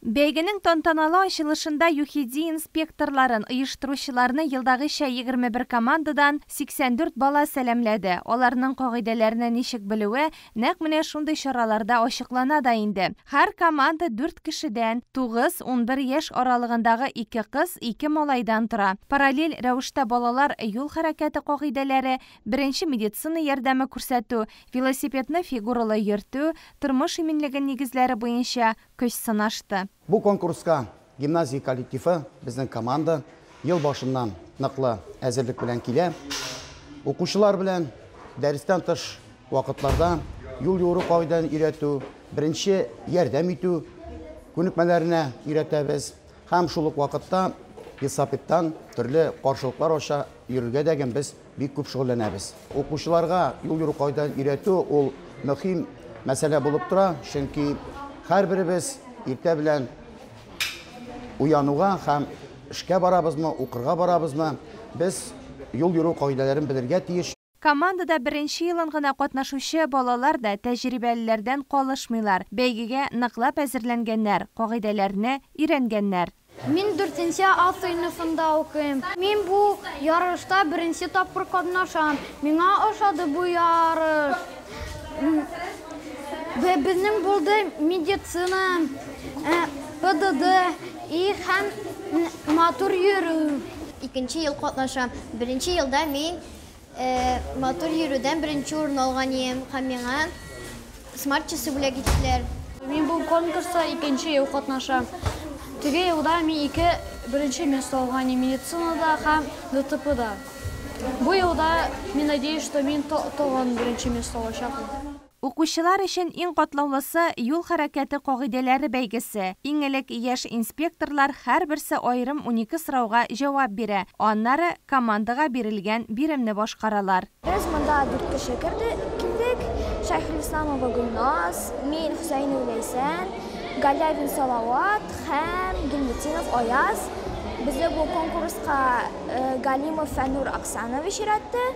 Бәйгенең тантаналы ачылышында ЮХИДИ инспекторларын, оештыручыларны елдагыча 21 командадан 84 бала сәламләде. Аларның кагыйдәләрне ничек белүе нәкъ менә шундый чараларда ачыклана да инде. Һәр команда дүрт кешедән, 9, 11 яшь аралыгындагы ике кыз, ике малайдан тора. Параллель рәвештә балалар юл хәрәкәте кагыйдәләре, беренче медицина ярдәме күрсәтү, велосипедны фигуралы йөртү, тормыш иминлеге нигезләре буенча көч сынашты. Бу конкурска гимназия коллективы, безнең команда ел башыннан ныклы әзерлек белән килә. Укучылар белән дәрестән тыш вакытларда юл йөрү кагыйдәләрен өйрәтү, беренче ярдәм итү күнекмәләренә өйрәтәбез. Һәм шул ук вакытта велосипедтан төрле каршылыклар аша йөрергә дә без бик күп шөгыльләнәбез. Укучыларга юл йөрү кагыйдәләрен өйрәтү ул мөһим мәсьәлә булып тора, чөнки һәрберебез иртә белән уянуга һәм эшкә барабызмы, укырга барабызмы, без юл йөрү кагыйдәләрен белергә тиеш. Командада беренче елын гына катнашучы балалар да тәҗрибәлеләрдән калышмыйлар. Бәйгегә ныклап әзерләнгәннәр, кагыйдәләрне өйрәнгәннәр. Мин 4 А сыйныфында укыйм. Мин бу ярышта беренче тапкыр катнашам. Миңа ошады бу ярыш. Безнең булды медицина, ПДД и һәм матур йөрү. Икенче ел катнашам. Беренче елда мин матур йөрүдән беренче урын алган идем һәм миңа смарт часы бүләк иттеләр. Мин бу конкурста икенче ел катнашам. Теге елда мин ике беренче место алган идем медицинада һәм ДТПда. Бу елда мин надеюсь, что мин тагын беренче место алачакмын. Укучылар өчен иң катлаулысы юл хәрәкәте кагыйдәләре бәйгесе. Иң элек яшь инспекторлар һәрберсе аерым 12 сорауга җавап бирә. Аннары командага бирелгән биремне башкаралар. Без монда 4 кеше килдек. Шәйхелисламова Гөлназ, мин Хөсәенова Ләйсән, Галявин Салават һәм Гильметдинов Аяз. Безне бу конкурска Галимов Фәнур Аксанович өйрәтте.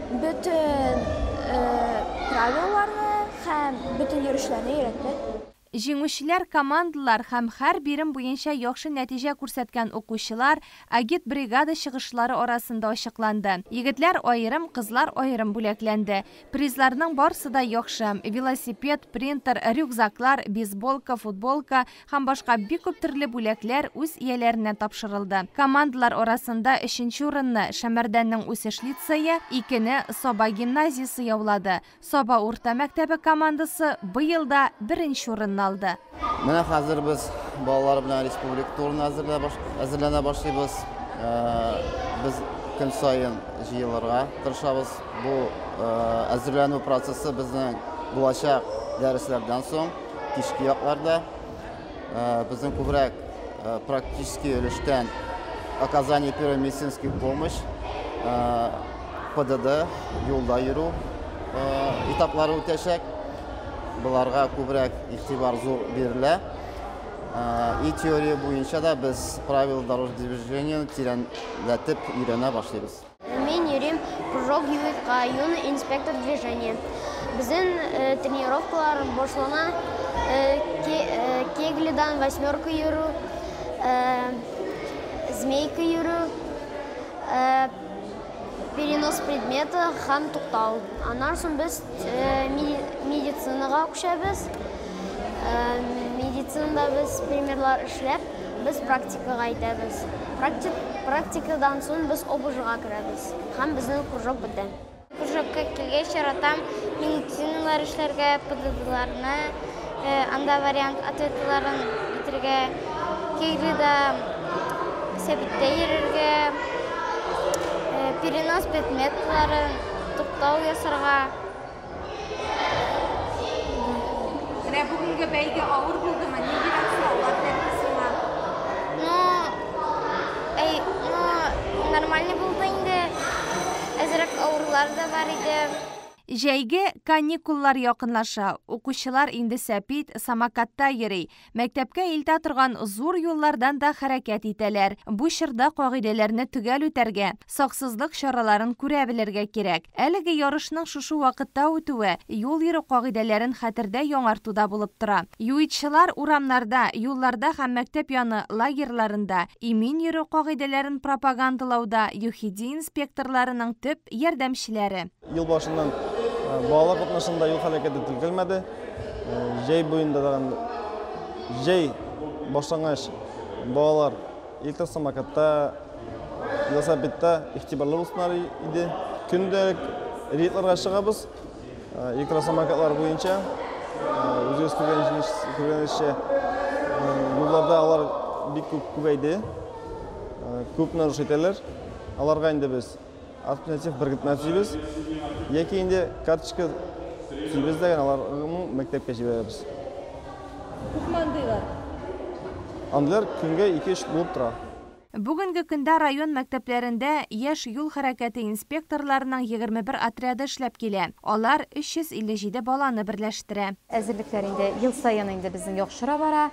Бөтен правилаларны һәм бөтен йөрешләрне өйрәтте. Җиңүчеләр командалар һәм һәр бирем буенча яхшы нәтиҗә күрсәткән укучылар агит-бригада чыгышлары арасында ачыкланды. Егетләр аерым, кызлар аерым бүләкләнде. Призларның барсы да яхшы. Велосипед, принтер, рюкзаклар, бейсболка, футболка һәм башка бик күп төрле бүләкләр үз ияләренә тапшырылды. Командалар арасында 3нче урынны Шәмәрдәннең үсеш лицее, 2-не Саба гимназиясе яулады. Саба урта мәктәбе командасы быел да беренче урынны алды. Менә хәзер без балалар белән республика турына әзерләнә башлыйбыз. Без көн саен җыелырга тырышабыз. Бу әзерләнү процессы безнең булачак дәресләрдән соң, кичке якларда. Безнең күбрәк практический өлештән оказание первой медицинской помощь, ПДД, юлда йөрү этаплары үтәчәк. Буларга күбрәк игътибар зур бирелә. И теория буенча да без правила дорожного движения тирәнләтеп өйрәнә башлыйбыз. Мин йөрим кружок ЮИДка, юный инспектор движения. Безнең тренировкалар башлана кеглидан восьмерка йөрү, змейка йөрү, перенос предмета һәм туктау. Аннан соң без медицинага күчәбез. Медицинада без примерлар эшләп, без практикага әйтәбез. Практикадан соң без ОБЖга керәбез һәм безнең кружок бетә. Кружокка килгәч яратам медициналар эшләргә, ПДДларны, анда вариант ответларын итергә, кеглида сәбиттә йөрергә, перенос предметларын туктау ясарга. Менә бүгенге бәйге авыр булдымы? Ниндирәк сораулар бирде сиңа? Ну, нормальный булды инде. Әзрәк авырлар да бар иде. Җәйге каникуллар якынлаша, укучылар инде сәпит, самокатта йөри. Мәктәпкә илтә торган зур юллардан да хәрәкәт итәләр. Бу чорда кагыйдәләрне төгәл үтәргә, саксызлык чараларын күрә белергә кирәк. Әлеге ярышның шушы вакытта үтүе юл йөрү кагыйдәләрен хәтердә яңарту да булып тора. ЮИДчылар урамнарда, юлларда һәм мәктәп яны лагерьларында имин йөрү кагыйдәләрен пропагандалауда ЮХИДИ инспекторларының төп ярдәмчеләре. Ел башыннан балалар катнашында юл хәрәкәте теркәлмәде. Җәй буенда тагын җәй башлангач балалар электросамокатта, велосипедта игътибарлы булсыннар иде. Көндәлек рейдларга чыгабыз. Электросамокатлар буенча үзегез күргәнегезчә, юлларда алар бик күп күбәйде. Күп нарушить итәләр. Аларга инде без административ беркетмә төзибез яки инде карточка төзибез дә аларны мәктәпкә җибәрәбез. Күпме андыйлар? Андыйлар көнгә 2-3 булып тора. Бүгенге көндә район мәктәпләрендә яшь юл хәрәкәте инспекторларының 21 отряды эшләп килә. Алар 357 баланы берләштерә. Әзерлекләр инде ел саен инде безнең яхшыра бара.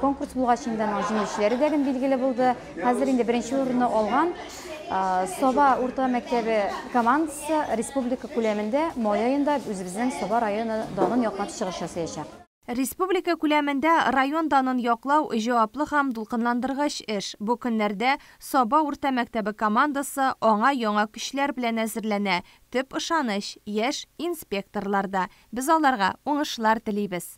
Конкурс булгач инде аның җиңүчеләре дә билгеле булды. Хәзер инде беренче урынны алган Саба урта мәктәбе командасы республика күләмендә май аенда үзебезнең Саба районы данын яклап чыгыш ясаячак. Республика күләмендә район данын яклау җаваплы һәм дулкынландыргыч эш. Бу көннәрдә Саба урта мәктәбе командасы аңа яңа көчләр белән әзерләнә. Төп ышаныч яшь инспекторларда. Без аларга уңышлар телибез.